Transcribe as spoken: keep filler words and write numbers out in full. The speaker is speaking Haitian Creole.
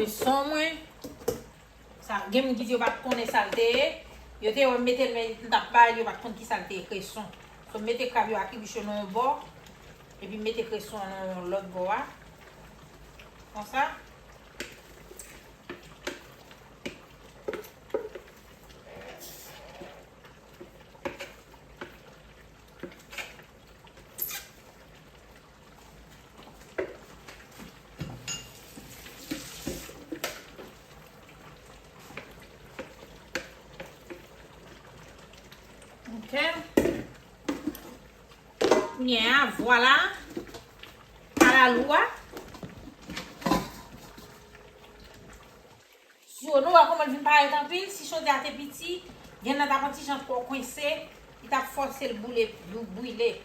Son mwen, sa, gen moun ki di yo pa t konnen sa l te ye. Yo te wè m mete l, men m t ap bay, yo pa t konn ki sa l te ye, kreson. So, m mete krab yo, ekibiche nan yon bò, epi m mete kreson an nan yon lòt bò a. Konsa. Ok. Kounye a, vwala. Kalalou a. Yo, nou wè kòman l vin parèt anpil. Si chodyè a te piti, vyann nan t ap yon ti jan twò kwense, li t ap fòse l boule, bou-, brile.